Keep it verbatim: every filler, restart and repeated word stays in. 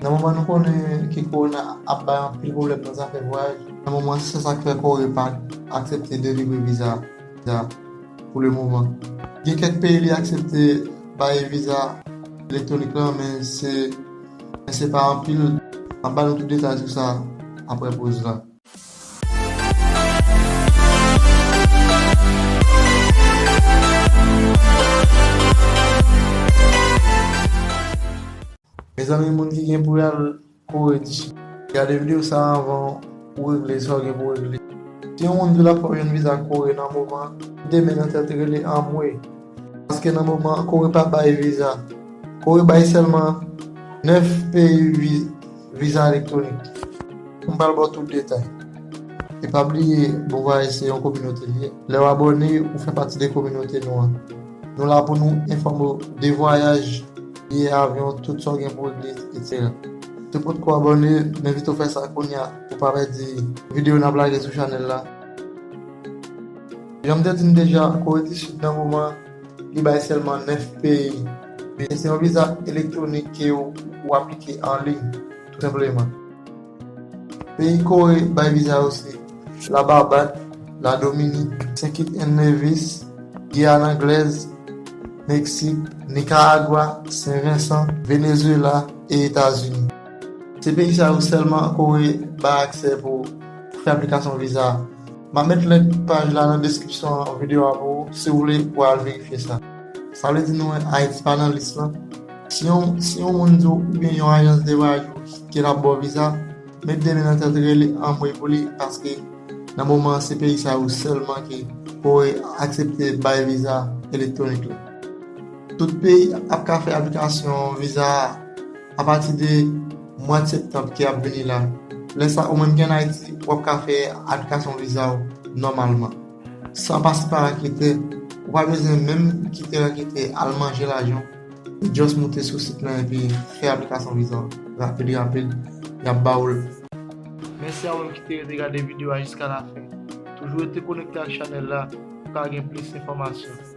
Nan moman nou konnen ke kowona ap bay anpil pwoblèm nan zafè vwayaj, nan moman se sa k fè Kore pa aksepte delivre viza, viza pou le moman. Gen kèk peyi li aksepte bay viza elektwonik lan, men se, men se pa anpil. M ap ba nou tout detay sou sa apre poz la. Mezanmi, moun ki gen pou y al Kore di Sid, gade videyo sa a anvan ou regle sa w gen pou regle. Si yon moun di l ap fè w jwenn viza Kore nan moman, demen nan tèt rele anmwe. Paske nan moman, Kore pa bay viza. Kore bay sèlman nèf peyi vi-, viza elektwonik. M pral ba w tout detay. E pa bliye, Bon Vwayaj se yon kominote li ye. Lè w abòne, ou fè pati de kominote nou an. Nou la pou nou enfòme w de vwayaj, biyè avyon, tout sa w gen pou regle, etsetera. Si w potko abòne, m envite w fè sa kounye a pou w pa pèdi videyo n ap lage sou chanèl la. Jan m te di n deja, Kore di Sid nan moman, li bay sèlman nèf peyi. Men se yon viza elektwonik ke w, w aplike an liy, tou senpleman. Peyi Kore bay viza yo se Lababad, Ladominik, Sent Kit and Nevis, Giyàn Anglèz, Meksik, Nikaragwa, Sen Vensan, Venezuela e Etazini. Se peyi sa yo sèlman Kore bay aksè pou fè aplikasyon viza a. M ap met link paj la nan deskripsyon videyo a pou ou, si w vle pou al verifye sa. Sa vle di nou wè Ayiti pa nan lis lan. Si yon, si yon moun di w oubyen yon ajans de vwayaj ou ke l ap ba w viza, met de men nan tèt, rele anmwe pou li, paske nan moman an se peyi sa yo sèlman ke Kore aksepte bay viza elektwonik la. Tout peyi ap ka fè aplikasyon viza a apati de mwa septanm ki ap vini la. Lè sa, ou menm ki ann Ayiti, w ap ka fè aplikasyon viza w nòmalman, san pase pa raketè. Ou pa bezwen menm kite raketè al manje lajan w. Just moute sou sit lan epi fè aplikasyon viza w. Rapid, rapid, y ap ba ou l. Mèsi a ou menm ki te rete gade videyo a jiska lafen. Toujou rete konekte ak chanèl la pou w ka gen plis enfòmasyon.